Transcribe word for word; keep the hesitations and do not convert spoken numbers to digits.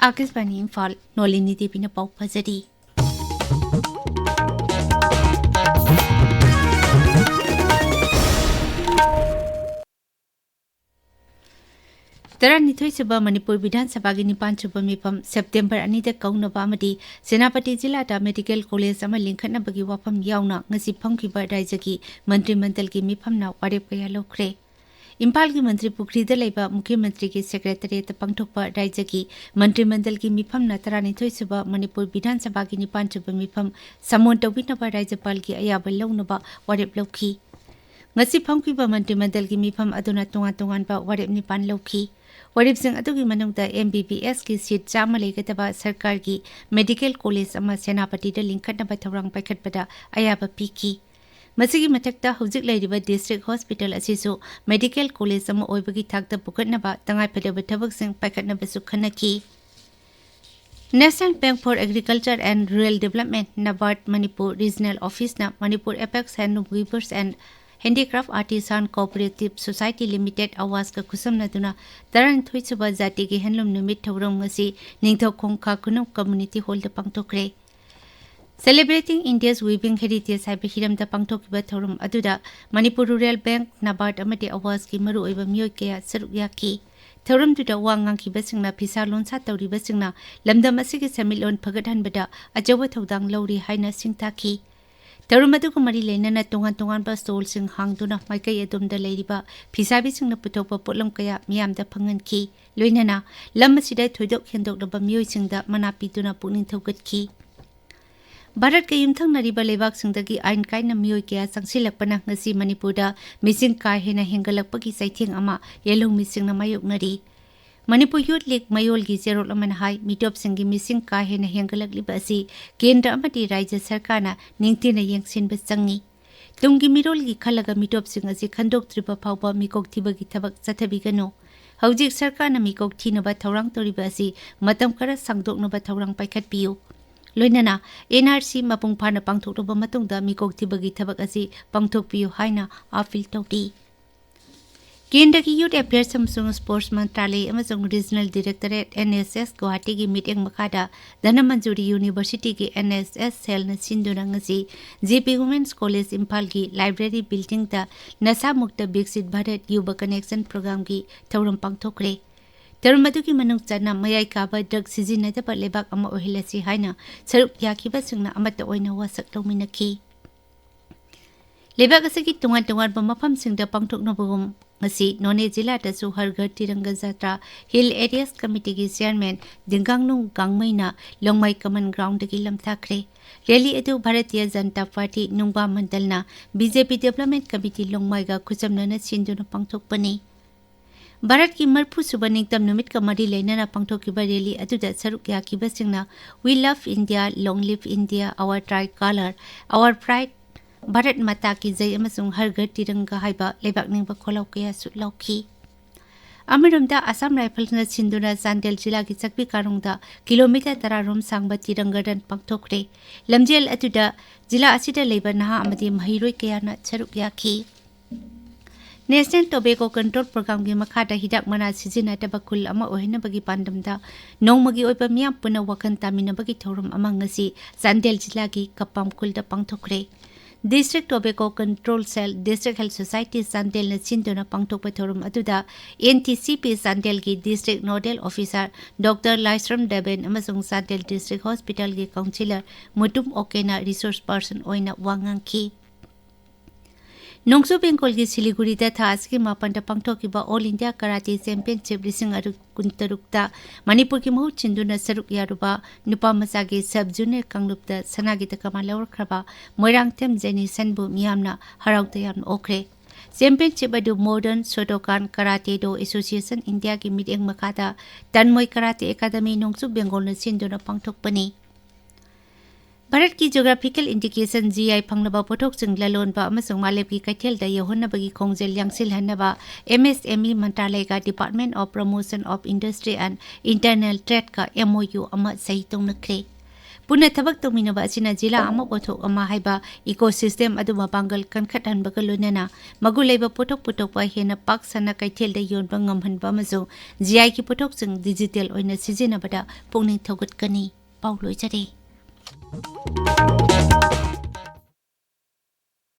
ꯑꯥꯀꯥꯁꯕꯥꯅꯤ ꯏꯝꯐꯥꯜ, ꯅꯣꯂꯤꯅꯤ ꯗꯦꯕꯤꯅ ꯄꯥꯎ ꯄꯥꯖꯔꯤ꯫ ꯇꯔꯥꯅꯤꯊꯣꯏ ꯁꯨꯕ ꯃꯅꯤꯄꯨꯔ ꯕꯤꯙꯥꯟ ꯁꯚꯥꯒꯤ ꯅꯤꯄꯥꯟ ꯁꯨꯕ ꯃꯤꯐꯝ ꯁꯦꯞꯇꯦꯝꯕꯔ ꯑꯅꯤꯗ ꯀꯧꯅꯕ ꯑꯃꯗꯤ ꯁꯦꯅꯥꯄꯇꯤ ꯖꯤꯂꯥꯗ ꯃꯦꯗꯤꯀꯦꯜ ꯀꯣꯂꯦꯖ ꯑꯃ ꯂꯤꯡꯈꯠꯅꯕꯒꯤ ꯋꯥꯐꯝ ꯌꯥꯎꯅ ꯉꯁꯤ ꯐꯝꯈꯤꯕ ꯔꯥꯏꯖ꯭ꯌꯒꯤ ꯃꯟꯇ꯭ꯔꯤ ꯃꯟꯗꯜꯒꯤ ꯃꯤꯐꯝꯅ ꯋꯥꯔꯦꯞ ꯀꯌꯥ ꯂꯧꯈ꯭ꯔꯦ꯫ ꯏꯝꯐꯥꯜꯒꯤ ꯃꯟꯇ꯭ꯔꯤ ꯄꯨꯈ꯭ꯔꯤꯗ ꯂꯩꯕ ꯃꯨꯈ꯭ꯌ ꯃꯟꯇ꯭ꯔꯤꯒꯤ ꯁꯦꯀ꯭ꯔꯦꯇꯔꯤꯌꯦꯠꯇ ꯄꯥꯡꯊꯣꯛꯄ ꯔꯥꯏꯖ꯭ꯌꯒꯤ ꯃꯟꯇ꯭ꯔꯤ ꯃꯟꯗꯜꯒꯤ ꯃꯤꯐꯝꯅ ꯇꯔꯥꯅꯤꯊꯣꯏ ꯁꯨꯕ ꯃꯅꯤꯄꯨꯔ ꯕꯤꯙꯥꯟ ꯁꯚꯥꯒꯤ ꯅꯤꯄꯥꯟ ꯁꯨꯕ ꯃꯤꯐꯝ ꯁꯃꯣꯟ ꯇꯧꯕꯤꯅꯕ ꯔꯥꯏꯖ꯭ꯌꯄꯥꯜꯒꯤ ꯑꯌꯥꯕ ꯂꯧꯅꯕ ꯋꯥꯔꯦꯞ ꯂꯧꯈꯤ꯫ ꯉꯁꯤ ꯐꯝꯈꯤꯕ ꯃꯟꯇ꯭ꯔꯤ ꯃꯟꯗꯜꯒꯤ ꯃꯤꯐꯝ ꯑꯗꯨꯅ ꯇꯣꯉꯥꯟ ꯇꯣꯉꯥꯟꯕ ꯋꯥꯔꯦꯞ ꯅꯤꯄꯥꯟ ꯂꯧꯈꯤ꯫ ꯋꯥꯔꯦꯞꯁꯤꯡ ꯑꯗꯨꯒꯤ ꯃꯅꯨꯡꯗ ꯑꯦꯝ ꯕꯤ ꯕꯤ ꯑꯦꯁꯀꯤ ꯁꯤꯠ ꯆꯥꯝꯃ ꯂꯩꯒꯗꯕ ꯁꯔꯀꯥꯔꯒꯤ ꯃꯦꯗꯤꯀꯦꯜ ꯀꯣꯂꯦꯖ ꯑꯃ ꯁꯦꯅꯥꯄꯇꯤꯗ ꯂꯤꯡꯈꯠꯅꯕ ꯊꯧꯔꯥꯡ ꯄꯥꯏꯈꯠꯄꯗ ꯑꯌꯥꯕ ꯄꯤꯈꯤ꯫ ꯃꯁꯤꯒꯤ ꯃꯊꯛꯇ ꯍꯧꯖꯤꯛ ꯂꯩꯔꯤꯕ ꯗꯤꯁꯇ꯭ꯔꯤꯛ ꯍꯣꯁꯄꯤꯇꯥꯜ ꯑꯁꯤꯁꯨ ꯃꯦꯗꯤꯀꯦꯜ ꯀꯣꯂꯦꯖ ꯑꯃ ꯑꯣꯏꯕꯒꯤ ꯊꯥꯛꯇ ꯄꯨꯈꯠꯅꯕ ꯇꯉꯥꯏꯐꯗꯕ ꯊꯕꯛꯁꯤꯡ ꯄꯥꯏꯈꯠꯅꯕꯁꯨ ꯈꯟꯅꯈꯤ꯫ National Bank for Agriculture and Rural Development, NABARD, Manipur regional ꯑꯣꯐꯤꯁꯅ Manipur apex handloom weavers and handicraft artisan cooperative society limited, ꯑꯋꯥꯁꯀ ꯈꯨꯠꯁꯝꯅꯗꯨꯅ ꯇꯔꯥꯅꯤꯊꯣꯏ ꯁꯨꯕ ꯖꯥꯇꯤꯒꯤ ꯍꯦꯟꯂꯨꯝ ꯅꯨꯃꯤꯠ ꯊꯧꯔꯝ ꯉꯁꯤ ꯅꯤꯡꯊꯧꯈꯣꯡ ꯈꯥ ꯈꯨꯅꯧ ꯀꯝꯃ꯭ꯌꯨꯅꯤꯇꯤ ꯍꯣꯜꯗ ꯄꯥꯡꯊꯣꯛꯈ꯭ꯔꯦ꯫ Celebrating India's Weaving Heritage ꯍꯥꯏꯕ ꯍꯤꯔꯝꯗ ꯄꯥꯡꯊꯣꯛꯈꯤꯕ ꯊꯧꯔꯝ ꯑꯗꯨꯗ ꯃꯅꯤꯄꯨꯔ ꯔꯨꯔꯦꯜ ꯕꯦꯡꯛ, ꯅꯕꯥꯔꯗ ꯑꯃꯗꯤ ꯑꯋꯥꯁꯀꯤ ꯃꯔꯨꯑꯣꯏꯕ ꯃꯤꯑꯣꯏ ꯀꯌꯥ ꯁꯔꯨꯛ ꯌꯥꯈꯤ꯫ ꯊꯧꯔꯝꯗꯨꯗ ꯋꯥ ꯉꯥꯡꯈꯤꯕꯁꯤꯡꯅ ꯐꯤꯁꯥ ꯂꯣꯟꯁꯥ ꯇꯧꯔꯤꯕꯁꯤꯡꯅ ꯂꯝꯗꯝ ꯑꯁꯤꯒꯤ ꯁꯦꯟꯃꯤꯠꯂꯣꯟ ꯐꯒꯠꯍꯟꯕꯗ ꯑꯆꯧꯕ ꯊꯧꯗꯥꯡ ꯂꯧꯔꯤ ꯍꯥꯏꯅ ꯁꯤꯡꯊꯥꯈꯤ꯫ ꯊꯧꯔꯝ ꯑꯗꯨꯒ ꯃꯔꯤ ꯂꯩꯅꯅ ꯇꯣꯉꯥꯟ ꯇꯣꯉꯥꯟꯕ ꯁ꯭ꯇꯣꯜꯁꯤꯡ ꯍꯥꯡꯗꯨꯅ ꯃꯥꯏꯀꯩ ꯑꯗꯨꯝꯗ ꯂꯩꯔꯤꯕ ꯐꯤꯁꯥꯕꯤꯁꯤꯡꯅ ꯄꯨꯊꯣꯛꯄ ꯄꯣꯠꯂꯝ ꯀꯌꯥ ꯃꯤꯌꯥꯝꯗ ꯐꯪꯍꯟꯈꯤ꯫ ꯂꯣꯏꯅꯅ ꯂꯝ ꯑꯁꯤꯗ ꯊꯣꯏꯗꯣꯛ ꯍꯦꯟꯗꯣꯛꯂꯕ ꯃꯤꯑꯣꯏꯁꯤꯡꯗ ꯃꯅꯥ ꯄꯤꯗꯨꯅ ꯄꯨꯛꯅꯤꯡ ꯊꯧꯒꯠꯈꯤ꯫ ꯚꯥꯔꯠꯀ ꯌꯨꯝꯊꯪꯅꯔꯤꯕ ꯂꯩꯕꯥꯛꯁꯤꯡꯗꯒꯤ ꯑꯥꯏꯟ ꯀꯥꯏꯅ ꯃꯤꯑꯣꯏ ꯀꯌꯥ ꯆꯪꯁꯤꯜꯂꯛꯄꯅ ꯉꯁꯤ ꯃꯅꯤꯄꯨꯔꯗ ꯃꯤꯁꯤꯡ ꯀꯥ ꯍꯦꯟꯅ ꯍꯦꯟꯒꯠꯂꯛꯄꯒꯤ ꯆꯩꯊꯦꯡ ꯑꯃ ꯂꯧꯃꯤꯁꯤꯡꯅ ꯃꯥꯌꯣꯛꯅꯔꯤ꯫ ꯃꯅꯤꯄꯨꯔ ꯌꯨꯠ ꯂꯤꯒ ꯃꯌꯣꯜꯒꯤ ꯆꯦꯔꯣꯜ ꯑꯃꯅ ꯍꯥꯏ, ꯃꯤꯇꯣꯞꯁꯤꯡꯒꯤ ꯃꯤꯁꯤꯡ ꯀꯥ ꯍꯦꯟꯅ ꯍꯦꯟꯒꯠꯂꯛꯂꯤꯕ ꯑꯁꯤ ꯀꯦꯟꯗ꯭ꯔ ꯑꯃꯗꯤ ꯔꯥꯖ꯭ꯌ ꯁꯔꯀꯥꯔꯅ ꯅꯤꯡꯊꯤꯅ ꯌꯦꯡꯁꯤꯟꯕ ꯆꯪꯏ꯫ ꯇꯨꯡꯒꯤ ꯃꯤꯔꯣꯜꯒꯤ ꯈꯜꯂꯒ ꯃꯤꯇꯣꯞꯁꯤꯡ ꯑꯁꯤ ꯈꯟꯗꯣꯛꯇ꯭ꯔꯤꯕ ꯐꯥꯎꯕ ꯃꯤꯀꯣꯛ ꯊꯤꯕꯒꯤ ꯊꯕꯛ ꯆꯠꯊꯕꯤꯒꯅꯨ꯫ ꯍꯧꯖꯤꯛ ꯁꯔꯀꯥꯔꯅ ꯃꯤꯀꯣꯛ ꯊꯤꯅꯕ ꯊꯧꯔꯥꯡ ꯇꯧꯔꯤꯕ ꯑꯁꯤ ꯃꯇꯝ ꯈꯔ ꯁꯥꯡꯗꯣꯛꯅꯕ ꯊꯧꯔꯥꯡ ꯄꯥꯏꯈꯠꯄꯤꯌꯨ꯫ ꯂꯣꯏꯅꯅ ꯑꯦꯟ ꯑꯥꯔ ꯁꯤ ꯃꯄꯨꯡ ꯐꯥꯅ ꯄꯥꯡꯊꯣꯛꯂꯕ ꯃꯇꯨꯡꯗ ꯃꯤꯀꯣꯛ ꯊꯤꯕꯒꯤ ꯊꯕꯛ ꯑꯁꯤ ꯄꯥꯡꯊꯣꯛꯄꯤꯌꯨ ꯍꯥꯏꯅ ꯑꯥꯄꯤꯜ ꯇꯧꯔꯤ꯫ ꯀꯦꯟꯗ꯭ꯔꯒꯤ Youth Affairs ꯑꯃꯁꯨꯡ Sports ꯃꯟꯇ꯭ꯔꯥꯂꯌ ꯑꯃꯁꯨꯡ Regional Directorate, N S S, ꯒꯨꯋꯥꯍꯥꯇꯤꯒꯤ ꯃꯤꯠꯌꯦꯡ ꯃꯈꯥꯗ ꯙꯅꯃꯟꯖꯨꯔꯤ Universityꯒꯤ N S S cellꯅ ꯁꯤꯟꯗꯨꯅ ꯉꯁꯤ J P Women's College ꯏꯝꯐꯥꯜꯒꯤ library buildingꯗ ꯅꯁꯥ ꯃꯨꯛꯇ ꯕꯤꯛꯁꯤꯠ ꯚꯥꯔꯠ ꯌꯨꯕ ꯀꯅꯦꯛꯁꯟ ꯄ꯭ꯔꯣꯒ꯭ꯔꯥꯝꯒꯤ ꯊꯧꯔꯝ ꯄꯥꯡꯊꯣꯛꯈ꯭ꯔꯦ꯫ ꯊꯧꯔꯝ ꯑꯗꯨꯒꯤ ꯃꯅꯨꯡ ꯆꯟꯅ ꯃꯌꯥꯏ ꯀꯥꯕ drug ꯁꯤꯖꯤꯟꯅꯗꯕ ꯂꯩꯕꯥꯛ ꯑꯃ ꯑꯣꯏꯍꯜꯂꯁꯤ ꯍꯥꯏꯅ ꯁꯔꯨꯛ ꯌꯥꯈꯤꯕꯁꯤꯡꯅ ꯑꯃꯠꯇ ꯑꯣꯏꯅ ꯋꯥꯁꯛ ꯂꯧꯃꯤꯟꯅꯈꯤ꯫ ꯂꯩꯕꯥꯛ ꯑꯁꯤꯒꯤ ꯇꯣꯉꯥꯟ ꯇꯣꯉꯥꯟꯕ ꯃꯐꯝꯁꯤꯡꯗ ꯄꯥꯡꯊꯣꯛꯅꯕꯒꯨꯝ ꯉꯁꯤ ꯅꯣꯅꯦ ꯖꯤꯂꯥꯗꯁꯨ ꯍꯔ ꯘꯔ ꯇꯤꯔꯪꯒ ꯖꯥꯇ꯭ꯔꯥ Hill Areas Committeeꯒꯤ Chairman ꯗꯤꯡꯒꯥꯡꯅꯨꯡ ꯒꯥꯡꯃꯩꯅ ꯂꯣꯡꯃꯥꯏ Common Groundꯗꯒꯤ ꯂꯝꯊꯥꯈ꯭ꯔꯦ꯫ Rally ꯑꯗꯨ ꯚꯥꯔꯇꯤꯌ ꯖꯅꯇꯥ ꯄꯥꯔꯇꯤ ꯅꯨꯡꯕꯥ ꯃꯟꯗꯜꯅ B J P Development Committee ꯂꯣꯡꯃꯥꯏꯒ ꯈꯨꯠꯁꯝꯅꯅ ꯁꯤꯟꯗꯨꯅ ꯄꯥꯡꯊꯣꯛꯄꯅꯤ꯫ ꯚꯥꯔꯠꯀꯤ ꯃꯔꯤꯐꯨ ꯁꯨꯕ ꯅꯤꯡꯇꯝ ꯅꯨꯃꯤꯠꯀ ꯃꯔꯤ ꯂꯩꯅꯅ ꯄꯥꯡꯊꯣꯛꯈꯤꯕ rally ꯑꯗꯨꯗ ꯁꯔꯨꯛ ꯌꯥꯈꯤꯕꯁꯤꯡꯅ We Love India, Long Live India, Our Tricolor, Our Pride, Bharat Mata ꯀꯤ ꯖꯩ ꯑꯃꯁꯨꯡ ꯍꯔ ꯘꯔ ꯇꯤꯔꯪꯒ ꯍꯥꯏꯕ ꯂꯩꯕꯥꯛ ꯅꯤꯡꯕ ꯈꯣꯜꯂꯥꯎ ꯀꯌꯥꯁꯨ ꯂꯧꯈꯤ꯫ ꯑꯃꯔꯣꯝꯗ ꯑꯁꯥꯝ ꯔꯥꯏꯐꯜꯁꯅ ꯁꯤꯟꯗꯨꯅ ꯆꯥꯟꯗꯦꯜ ꯖꯤꯂꯥꯒꯤ ꯆꯛꯄꯤ ꯀꯥꯔꯣꯡꯗ ꯀꯤꯂꯣꯃꯤꯇꯔ ꯇꯔꯥ ꯔꯣꯝ ꯁꯥꯡꯕ ꯇꯤꯔꯪꯒ ꯔꯟ ꯄꯥꯡꯊꯣꯛꯈ꯭ꯔꯦ꯫ ꯂꯝꯖꯦꯜ ꯑꯗꯨꯗ ꯖꯤꯂꯥ ꯑꯁꯤꯗ ꯂꯩꯕ ꯅꯍꯥ ꯑꯃꯗꯤ ꯃꯍꯩꯔꯣꯏ ꯀꯌꯥꯅ ꯁꯔꯨꯛ ꯌꯥꯈꯤ꯫ National Tobacco Control Programmeꯒꯤ ꯃꯈꯥꯗ ꯍꯤꯗꯥꯛ ꯃꯅꯥ ꯁꯤꯖꯤꯟꯅꯗꯕ ꯈꯨꯜ ꯑꯃ ꯑꯣꯏꯍꯟꯅꯕꯒꯤ ꯄꯥꯟꯗꯝꯗ ꯅꯣꯡꯃꯒꯤ ꯑꯣꯏꯕ ꯃꯤꯌꯥꯝ ꯄꯨꯟꯅ ꯋꯥꯈꯜ ꯇꯥꯃꯤꯟꯅꯕꯒꯤ ꯊꯧꯔꯝ ꯑꯃ ꯉꯁꯤ ꯆꯥꯟꯗꯦꯜ ꯖꯤꯂꯥꯒꯤ ꯀꯄꯥꯝ ꯈꯨꯜꯗ ꯄꯥꯡꯊꯣꯛꯈ꯭ꯔꯦ꯫ District Tobacco Control Cell, District Health Society ꯆꯥꯟꯗꯦꯜꯅ ꯁꯤꯟꯗꯨꯅ ꯄꯥꯡꯊꯣꯛꯄ ꯊꯧꯔꯝ ꯑꯗꯨꯗ N T C P ꯆꯥꯟꯗꯦꯜꯒꯤ District Nodal Officer Doctor ꯂꯥꯏꯁ꯭ꯔꯝ ꯗꯦꯕꯦꯟ ꯑꯃꯁꯨꯡ Chandel District Hospitalꯒꯤ Counsellor Mutum ꯑꯣꯀꯦꯅ resource person ꯑꯣꯏꯅ ꯋꯥ ꯉꯥꯡꯈꯤ꯫ ꯅꯣꯡꯆꯨꯞ ꯕꯦꯡꯒꯣꯜꯒꯤ ꯁꯤꯂꯤꯒꯨꯔꯤꯗ ꯊꯥ ꯑꯁꯤꯒꯤ ꯃꯥꯄꯟꯗ ꯄꯥꯡꯊꯣꯛꯈꯤꯕ All India Karate Championship ꯂꯤꯁꯤꯡ ꯑꯅꯤ ꯀꯨꯟꯇꯔꯨꯛꯇ ꯃꯅꯤꯄꯨꯔꯒꯤ ꯃꯍꯨꯠ ꯁꯤꯟꯗꯨꯅ ꯁꯔꯨꯛ ꯌꯥꯔꯨꯕ ꯅꯨꯄꯥ ꯃꯆꯥꯒꯤ sub junior ꯀꯥꯡꯂꯨꯞꯇ ꯁꯅꯥꯒꯤ ꯇꯀꯃꯥ ꯂꯧꯔꯛꯈ꯭ꯔꯕ ꯃꯣꯏꯔꯥꯡꯊꯦꯝ ꯖꯦꯅꯤꯁꯟꯕꯨ ꯃꯤꯌꯥꯝꯅ ꯍꯔꯥꯎ ꯇꯌꯥꯝꯅ ꯑꯣꯛꯈ꯭ꯔꯦ꯫ Championship ꯑꯗꯨ Modern Shotokan Karate Do Association Indiaꯒꯤ ꯃꯤꯠꯌꯦꯡ ꯃꯈꯥꯗ ꯇꯟꯃꯣꯏ Karate Academy ꯅꯣꯡꯆꯨꯞ ꯕꯦꯡꯒꯣꯜꯅ ꯁꯤꯟꯗꯨꯅ ꯄꯥꯡꯊꯣꯛꯄꯅꯤ꯫ ꯚꯥꯔꯠꯀꯤ Geographical Indication, G I, ꯐꯪꯂꯕ ꯄꯣꯠꯊꯣꯛꯁꯤꯡ ꯂꯂꯣꯟꯕ ꯑꯃꯁꯨꯡ ꯃꯥꯂꯦꯝꯒꯤ ꯀꯩꯊꯦꯜꯗ ꯌꯧꯍꯟꯅꯕꯒꯤ ꯈꯣꯡꯖꯦꯜ ꯌꯥꯡꯁꯤꯜꯍꯟꯅꯕ M S M E ꯃꯟꯇ꯭ꯔꯥꯂꯌꯒ Department of Promotion of Industry and Internal Tradeꯀ M O U ꯑꯃ ꯁꯍꯤ ꯇꯧꯅꯈ꯭ꯔꯦ꯫ ꯄꯨꯟꯅ ꯊꯕꯛ ꯇꯧꯃꯤꯟꯅꯕ ꯑꯁꯤꯅ ꯖꯤꯂꯥ ꯑꯃ ꯄꯣꯠꯊꯣꯛ ꯑꯃ ꯍꯥꯏꯕ ꯏꯀꯣ ꯁꯤꯁꯇꯦꯝ ꯑꯗꯨ ꯃꯄꯥꯡꯒꯜ ꯀꯟꯈꯠꯍꯟꯕꯒ ꯂꯣꯏꯅꯅ ꯃꯒꯨꯟ ꯂꯩꯕ ꯄꯣꯠꯊꯣꯛ ꯄꯨꯊꯣꯛꯄ ꯍꯦꯟꯅ ꯄꯥꯛ ꯁꯟꯅ ꯀꯩꯊꯦꯜꯗ ꯌꯣꯟꯕ ꯉꯝꯍꯟꯕ ꯑꯃꯁꯨꯡ ꯖꯤꯑꯥꯏꯒꯤ ꯄꯣꯠꯊꯣꯛꯁꯤꯡ ꯗꯤꯖꯤꯇꯦꯜ ꯑꯣꯏꯅ ꯁꯤꯖꯤꯟꯅꯕꯗ ꯄꯨꯛꯅꯤꯡ ꯊꯧꯒꯠꯀꯅꯤ꯫ ꯄꯥꯎ ꯂꯣꯏꯖꯔꯦ꯫